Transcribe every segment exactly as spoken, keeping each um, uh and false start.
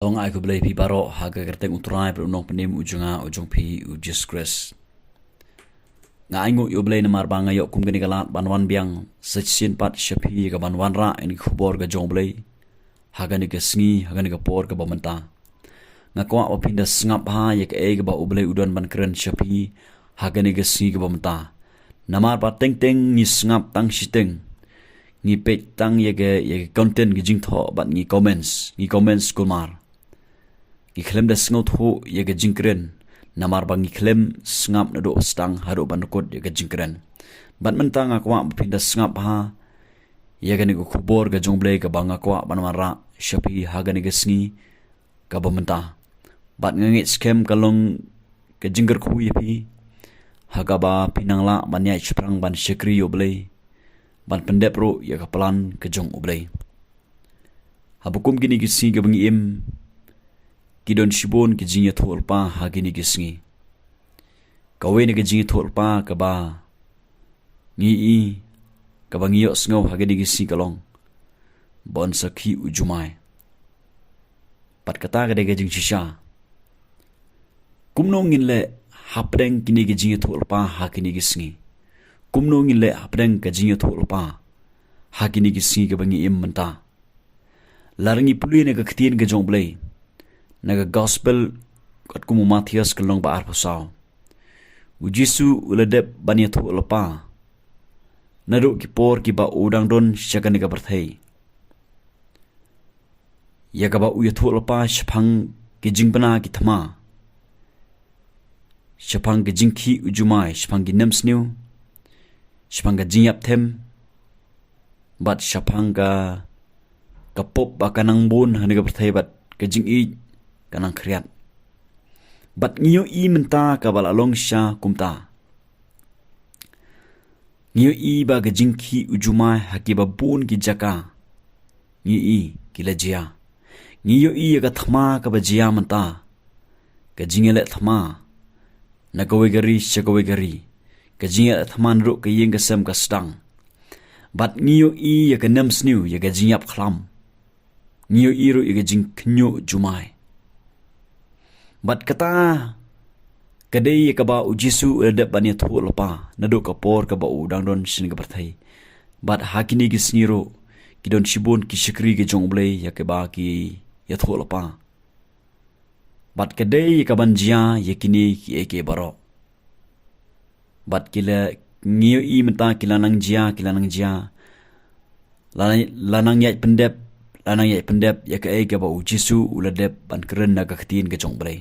Long ai khublei phi baroh ha ka kyrteng u Trai bad u Nongpynim u jong nga u jong phi u Jisu Khrist. Nga ai nguh ïa u Blei namar ba nga ïoh kum kane ka lad ban wan biang sa shisien pat sha phi ïa ka ban wanrah ïa ka khubor ka jong u Blei ha kane ka sngi, ha kane ka por kaba mynta. Nga kwah ba phin da sngap bha ïa kaei kaba u Blei u don ban kren sha phi ha kane ka sngi kaba mynta. Namar ba teng teng ngi sngap tang shiteng, ngi peit tang ïa ka, ïa ka content, ka jingthoh bad ngi comments, ngi comments kulmar. Ngi khlem da sngewthuh ïa ka jingkren namar ba ngi khlem sngap naduh ba sdang haduh ban kut ïa ka jingkren. Bad mynta nga kwah ba phin da sngap bha ïa kane ka khubor ka jong u Blei kaba nga kwah ban wanrah sha phi ha kane ka sngi kaba mynta. Bad nga ngeit skhem ka long ka jingkyrkhu ïa phi ha kaba phin nang lah ban ïaid shaphrang ban shakri ïa u Blei, ban pyndep ruh ïa ka plan ka jong u Blei. Haba kum kine ki sngi kaba ngi im, ki don shibun ki jingïathuhlypa ha kine ki sngi. Kawei na ka jingïathuhlypa kaba ngi i, kaba ngi ïohsngew ha kine ki sngi ka long ba un sa khih u jumai. Bad kata ka dei ka jingshisha. Kumno ngin leh hapdeng kine ki jingïathuhlypa ha kine ki sngi? Kumno ngin leh hapdeng ka jingïathuhlypa ha kine ki sngi kaba ngi im mynta? Lada ngi pule na ka ktien ka jong u Blei, na ka gospel katkum u Mathaios ka lynnong ba arphew saw, u Jisu u la dep ban ïathuhlypa naduh ki por kiba u dang don sha kane ka pyrthei. Ïa kaba u ïathuhlypa shaphang ki jingbna ki thma, shaphang ki jingkhih u jumai, shaphang ki nemsniew, shaphang ka jingïap them, bad shaphang ka, ka pop ba ka nang bun ha kane ka pyrthei bad ka jingïeit ka nang khriat. Bad ngi ïohi mynta kaba la long sha kumta. Ngi ïohi ba ka jingkhih u jumai ha kiba bun ki jaka, ngi ïohi ki la jia. Ngi ïohi ïa ka thma kaba jia mynta, ka jingïaleh thma na kawei ka ri sha kawei ka ri, ka jingïaleh thma naduh ka ïing ka sem ka sdang. Bad ngi ïohi ïa ka nemsniew, ïa ka jingïap khlam. Ngi ïohi ruh ïa ka jingkhynñiuh jumai. Bad kata ka dei ïa kaba u Jisu u la dep ban ïathuhlypa naduh ka por kaba u dang don sha kane ka pyrthei. Bad ha kine ki sngi ruh ki don shibun ki shakri ki jong u Blei ïa kiba ki ïathuhlypa. Bad ka dei ïa kaban jia ïa kine kiei kiei baroh. Bad ki la, ngi ïohi mynta ki la nang jia, ki la nang jia. La, la nang ïaid pyndep, la nang ïaid pyndep ïa kaei kaba u Jisu u la dep ban kren na ka ktien ka jong u Blei.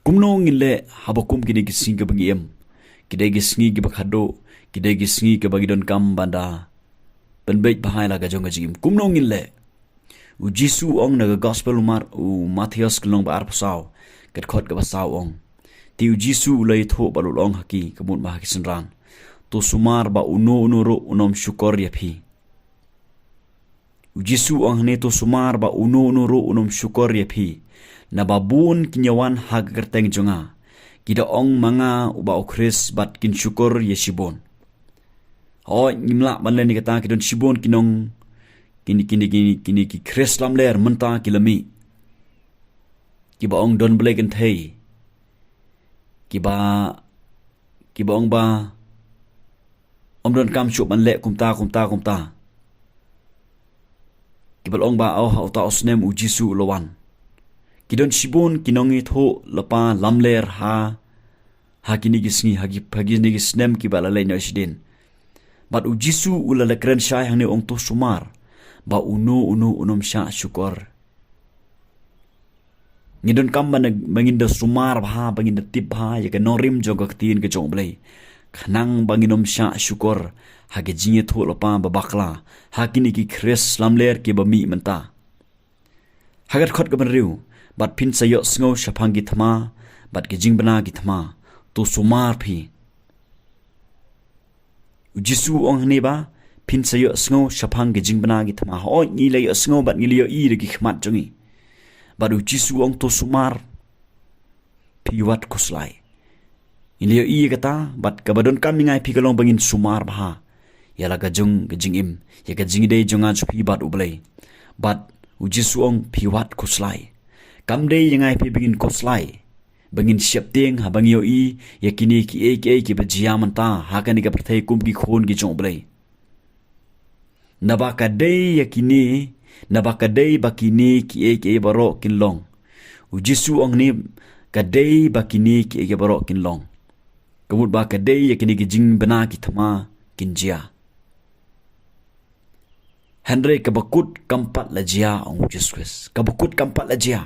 Kumno ngin leh haba kum kine ki sngi kaba ngi im? Ki dei ki sngi kiba khadduh, ki dei ki sngi kaba ngi donkam ban da pynbeit bha ïa la ka jong ka jingim. Kumno ngin leh? U Jisu u ong na ka gospel u Mar-, u Mathaios ka lynnong ba arphew saw, ka dkhot kaba saw u ong. Te u Jisu u la ïathuh bad u la ong ha ki, ka mut ba ha ki synran: To sumar ba uno uno ruh un ym shukor ïa phi. U Jisu u ong hangne: To sumar ba uno uno ruh un ym shukor ïa phi. Naba bun kin ïawan ha ka kyrteng jong nga, ki da ong ma nga uba u Khrist bad kin shukor ïa shibun. Hooid, ngim lah ban len ïa kata, ki don shibun ki nong, kine, kine, kine, kine ki Khrist lamler mynta ki la mih, kiba ong don Blei kynthei, kiba, kiba ong ba ym donkam shuh ban leh kumta, kumta, kumta. Kiba la ong ba, oh, ha uta u snem u Jisu u la wan. Ki don shibun ki nongïathuhlypa lamler ha, ha kine ki sngi, ha ki, ha kine ki snem kiba la leit noh shadien. Bad u Jisu u la leh kren shai hangne, u ong: To sumar ba uno uno un ym shah shukor. Ngi donkam ba na, ba ngin da sumar bha, ba ngin da tip bha ïa ka nongrim jong ka ktien ka jong u Blei, khnang ba ngin ym shah shukor ha ki jingïathuhlypa ba bakla, ha kine ki Khrist lamler kiba mih mynta. Ha ka dkhot kaba hynriew: Bad phin sa ïohsngew shaphang ki thma bad ki jingbna ki thma. To sumar phi. U Jisu u ong hangne ba phin sa ïohsngew shaphang ki jingbna ki thma. Hooid, ngi la ïohsngew bad ngi la ïohi da ki khmat jong ngi. Bad u Jisu u ong: To sumar phi, wat khuslai. Ngi la ïohi ïa kata, bad kaba donkam ïa nga ïa phi ka long ba ngin sumar bha ïa la ka jong ka jingim, ïa ka jingïadei jong nga jong phi bad u Blei. Bad U Jisu u ong, phi wat khuslai. Kam dei ïa nga ïa phi ba ngin khuslai, ba ngin sheptieng haba ngi ïohi ïa kine kiei kiei kiba jia mynta ha kane ka pyrthei kum ki khun ki jong U Blei. Naba ka dei ïa kine, naba ka dei ba kine kiei kiei baroh kin long. U Jisu u ong ne, ka dei ba kine kiei kiei baroh kin long. Ka mut ba ka dei ïa kine ki jingbna ki thma kin jia. Hynrei kaba kut kam pat la jia, ong U Jisu Khrist. Kaba kut kam pat la jia.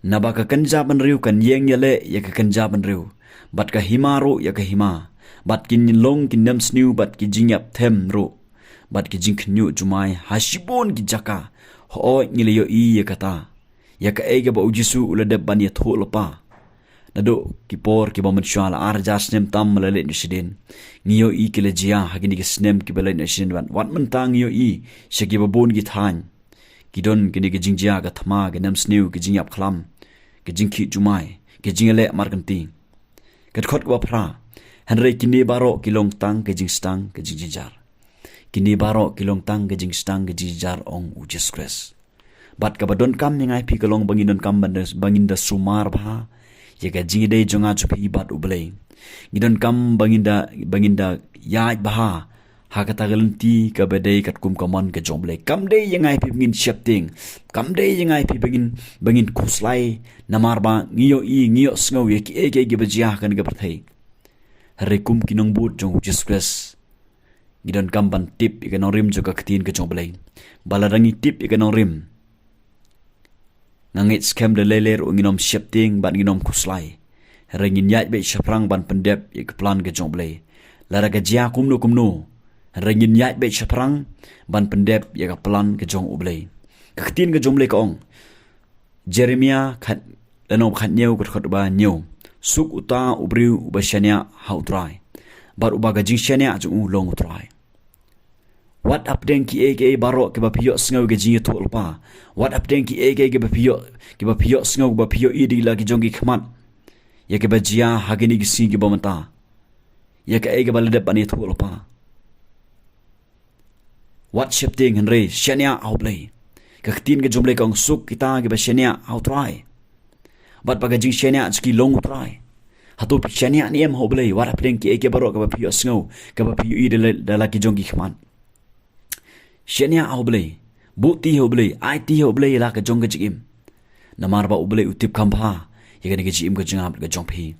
Naba ka kynja bynriew kan ïeng ïaleh ïa ka kynja bynriew, bad ka hima ruh ïa ka hima, bad kin long ki nemsniew bad ki jingïap them ruh, bad ki jingkhynñiuh jumai ha shibun ki jaka. Hooid, ngi la ïohi ïa kata, ïa kaei kaba U Jisu u la dep ban ïathuh lypa. Naduh ki por kiba mynshuwa, la ar hajar snem tam ba la leit noh shadien, ngi ïohi ki la jia ha kine ki snem kiba leit noh shadien, wat, wat mynta ngi ïohi sha kiba bun ki thaiñ. Ki don kine ki jingjia ka thma, ki nemsniew, ki jingïap khlam, ki jingkhih jumai, ki jingïaleh markynti. Ka dkhot kaba phra, hynrei kine baroh ki long tang ki jingsdang ki jingjynjar. Kine baroh ki long tang ki jingsdang ki jingjynjar, ong U Jisu Khrist. Bad kaba donkam ïa nga ïa phi ka long ba ngin donkam ban da, ba ngin da sumar bha ïa ka jingïadei jong nga jong phi bad U Blei. Ngi donkam ba ngin da, ba ngin da ïaid bha ha kata ka lynti kaba dei katkum ka mon ka jong U Blei. Kam dei ïa nga ïa phi ba ngin sheptieng. Kam dei ïa nga ïa phi ba ngin, ba ngin khuslai namar ba ngi ïohi, ngi ïohsngew ïa kiei kiei kiba jia ha kane ka pyrthei. Hynrei kum ki nongbud jong U Jisu Khrist, ngi donkam ban tip ïa ka nongrim jong ka ktien ka jong U Blei. Ba lada ngi tip ïa ka nongrim, nga ngeit skhem da lei lei ruh ngin ym sheptieng bad ngin ym khuslai. Hynrei ngin ïaid beit shaphrang ban pyndep ïa ka plan ka jong U Blei. Lada ka jia kumno kumno, hynrei ngin ïaid beit shaphrang ban pyndep ïa ka plan ka jong U Blei. Ka ktien ka jong U Blei ka ong, Jeremiah khat, lynnong khathynñiew, ka dkhot ba hynñiew, suk uta u briew uba shaniah ha U Trai, bad uba ka jingshaniah jong u long U Trai. Wat hapdeng kiei kiei baroh kiba phi ïohsngew ka jingïathuh lypa. Wat hapdeng kiei kiei kiba phi ïoh, kiba phi ïohsngew, kiba phi ïohi da la ki jong ki khmat, ïa kiba jia ha kine ki sngi kiba mynta, ïa kaei kaba la dep ban ïathuh lypa. Wat sheptieng, hynrei shaniah ha U Blei. Ka ktien ka jong U Blei ka ong, suk kita kiba shaniah ha U Trai, bad ba ka jingshaniah jong ki long U Trai. Hato phi shaniah ne em ha U Blei wat hapdeng kiei kiei baroh kaba phi ïohsngew, kaba phi ïohi da la, da la ki jong ki khmat? Shaniah ha U Blei, buhti ha U Blei, aiti ha U Blei la ka jong ka jingim. Namar ba U Blei u tip kham bha ïa kane ka jingim ka jong nga bad ka jong phi.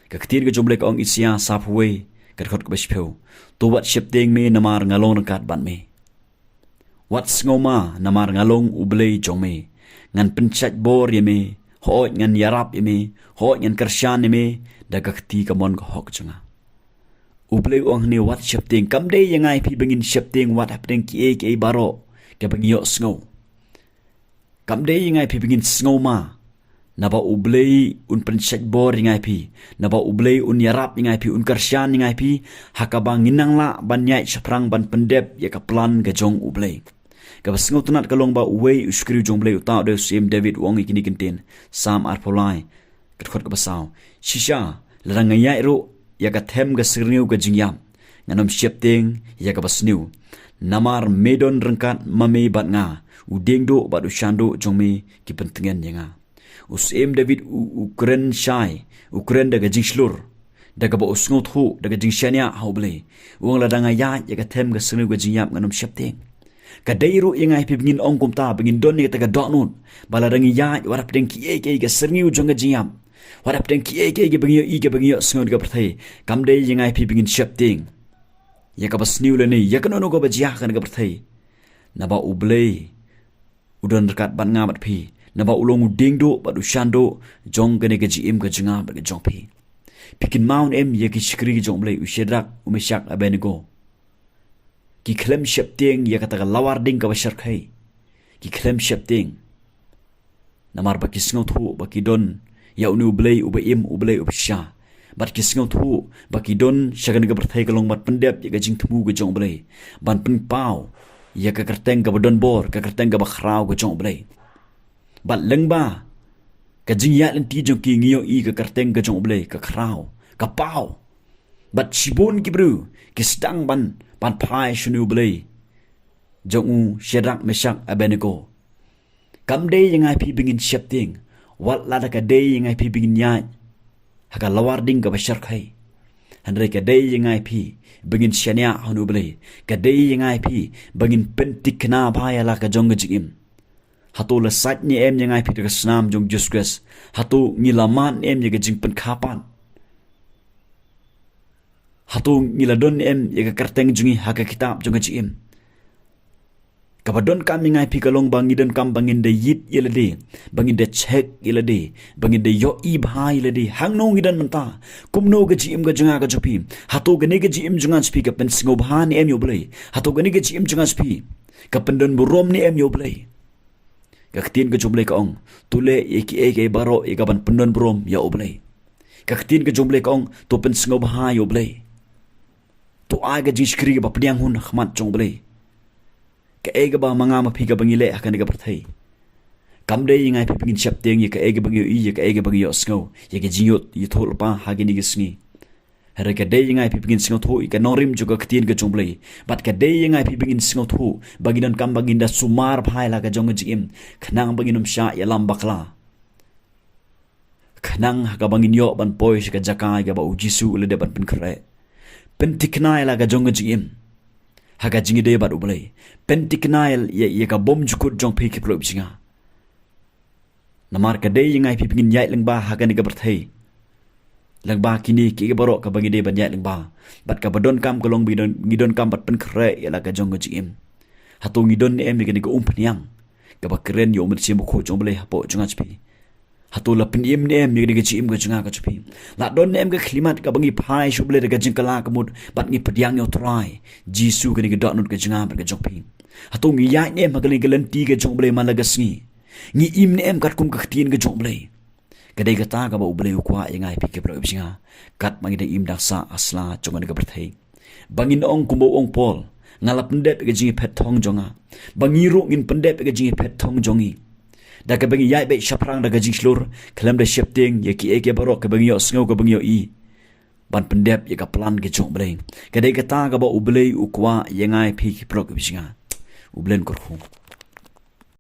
Ka ktien ka jong U Blei ka ong, Isaïah saphew wei, ka dkhot kaba shiphew, to wat sheptieng me namar nga long ryngkat bad me. Wat sngewma namar nga long U Blei jong me. Ngan pynshait bor ïa me, hooid ngan ïarap ïa me, hooid ngan kyrshan ïa me da ka kti kamon ka hok jong nga. U Blei u ong hangne wat sheptieng. Kam dei ïa nga ïa phi ba ngin sheptieng wat hapdeng kiei kiei baroh kiba ngi ïohsngew. Kam dei ïa nga ïa phi ba ngin sngewma. Naba U Blei un pynshait bor ïa nga ïa phi. Naba U Blei un ïarap ïa nga ïa phi, un kyrshan ïa nga ïa phi, ha kaba ngin nang lah ban ïaid shaphrang ban pyndep ïa ka plan ka jong U Blei. Kaba sngewtynnat ka long ba uwei u shakri jong U Blei, uta u dei u Syiem David, u ong ïa kine ki ktien, Salm arphew lai, ka dkhot kaba saw, shisha lada nga ïaid ruh ïa ka them ka syrngiew ka jingïap, ngan ym sheptieng ïa kaba sniew. Namar me don ryngkat ma me bad nga, u diengduh bad u shanduh jong me ki pyntngen ïa nga. U Syiem David u, u kren shai, u kren da ka jingshlur, da kaba u sngewthuh, da ka jingshaniah ha U Blei. U ong, lada nga ïaid ïa ka them ka syrngiew ka jingïap, ngan ym sheptieng. Ka dei ruh ïa nga ïa phi ba ngin ong kumta, ba ngin don ïa kata ka dohnud ba lada ngi ïaid wat hapdeng kiei kiei ka syrngiew jong ka jingïap, wat hapdeng kiei kiei kiba ngi ïohi, kiba ngi ïohsngew da ka pyrthei, kam dei ïa nga ïa phi ba ngin sheptieng ïa kaba sniew lane ïa kano kano kaba jia ha kane ka pyrthei. Naba U Blei u don ryngkat bad nga bad phi. Naba u long u diengduh bad u shanduh jong kane ka jingim ka jong nga bad ka jong phi. Phi kynmaw ne em ïa ki shakri ki jong U Blei, u Shadrak, u Meshak, Abednego? Ki khlem sheptieng ïa kata ka lawar ding kaba shyrkhei. Ki khlem sheptieng. Namar ba ki sngewthuh ba ki don ïa une U Blei uba im, U Blei uba shisha. Bad ki sngewthuh ba ki don sha kane ka pyrthei ka long ban pyndep ïa ka jingthmu ka jong U Blei, ban pynpaw ïa ka kyrteng kaba don bor, ka kyrteng kaba khraw ka jong U Blei. Bad lyngba ka jingïaid lynti jong ki, ngi ïohi ka kyrteng ka jong U Blei ka khraw, ka paw. Bad shibun ki briew ki sdang ban, ban phai sha une U Blei jong u Shadrak, Meshak, Abednego. Kam dei ïa nga ïa phi ba ngin sheptieng, wat lada ka dei ïa nga ïa phi ba ngin ïaid ha ka lawar ding kaba sharkhei. Hynrei ka dei ïa nga ïa phi ba ngin shaniah ha U Blei. Ka dei ïa nga ïa phi ba ngin pynthikna bha ïa la ka jong ka jingim. Hato la sait ne em ïa nga ïa phi da ka snam jong Jisu Khrist? Hato ngi la mad ne em ïa ka jingpynkha pat? Hato ngi la don ne em ïa ka kyrteng jong ngi ha ka kitab jong ka jingim? Kaba donkam ïa nga ïa phi ka long ba ngi donkam ba ngin da ïit ïa lade, ba ngin da check ïa lade, ba ngin da ïohi bha ïa lade. Hangno ngi don mynta? Kumno ka jingim ka jong nga ka jong phi? Hato kane ka jingim jong nga jong phi ka pynsngew bha ne em ïa U Blei? Hato kane ka jingim jong nga jong phi ka pyndon burom ne em ïa U Blei? Ka ktien ka jong U Blei ka ong, to leh ïa kiei kiei baroh ïa kaban pyndon burom ïa U Blei. Ka ktien ka jong U Blei ka ong, to pynsngew bha ïa U Blei. To ai ka jingshakri kaba pdiang hun ha khmat jong U Blei. Kaei kaba ma nga ma phi kaba ngi leh ha kane ka pyrthei, kam dei ïa nga ïa phi ba ngin sheptieng ïa kaei kaba ngi ïohi, ïa kaei kaba ngi ïohsngew, ïa ka jingïoh, ïathuhlypa ha kine ki sngi. Hynrei ka dei ïa nga ïa phi ba ngin sngewthuh ïa ka nongrim jong ka ktien ka jong U Blei. Bad ka dei ïa nga ïa phi ba ngin sngewthuh ba ngi donkam ba ngin da sumar bha ïa la ka jong ka jingim, khnang ba ngin ym shah ïalam bakla, khnang ha kaba ngin ïoh ban poi sha ka jaka ïa kaba U Jisu u la dep ban pynkhreh. Pynthikna ïa la ka jong ka jingim ha ka jingïadei bad U Blei. Pynthikna ïa, ïa, ïa ka bymjukut jong phi ki paralok ba jong nga. Namar ka dei ïa nga ïa phi ba ngin ïaid lyngba ha kane ka pyrthei lyngba kine kiei kiei baroh kaba ngi dei ban ïaid lyngba. Bad kaba donkam ka long ba ngi don, ngi donkam ban pynkhreh ïa la ka jong ka jingim. Hato ngi don ne em ïa kane ka umphniang kaba kren ïa U Mynsiem Bakhuid jong U Blei hapoh jong nga jong phi? Hato la pynim ne em ïa kane ka jingim ka jong nga ka jong phi? La don ne em ka khyllipmat kaba ngi phai sha U Blei da ka jingkylla ka mut bad ngi pdiang ïa U Trai Jisu, kane ka dohnud ka jong nga bad ka jong phi? Hato ngi ïaid ne em ha kane ka lynti ka jong U Blei man la ka sngi? Ngi im ne em katkum ka ktien ka jong U Blei? Ka dei kata kaba U Blei u kwah ïa nga ïa phi ki paralok ba jong nga, katba ngi dang im dang sah ha sla jong kane ka pyrthei, ba ngin ong kumba u ong Paul, nga la pyndep ïa ka jingïaphet thong jong nga. Ba ngi ruh ngin pyndep ïa ka jingïaphet thong jong ngi da kaba ngi ïaid beit shaphrang da ka jingshlur, khlem da sheptieng ïa kiei kiei baroh kaba ngi ïohsngew, kaba ngi ïohi, ban pyndep ïa ka plan ka jong U Blei. Ka dei kata kaba U Blei u kwah ïa nga ïa phi ki paralok ba jong nga. U Blei un kyrkhu.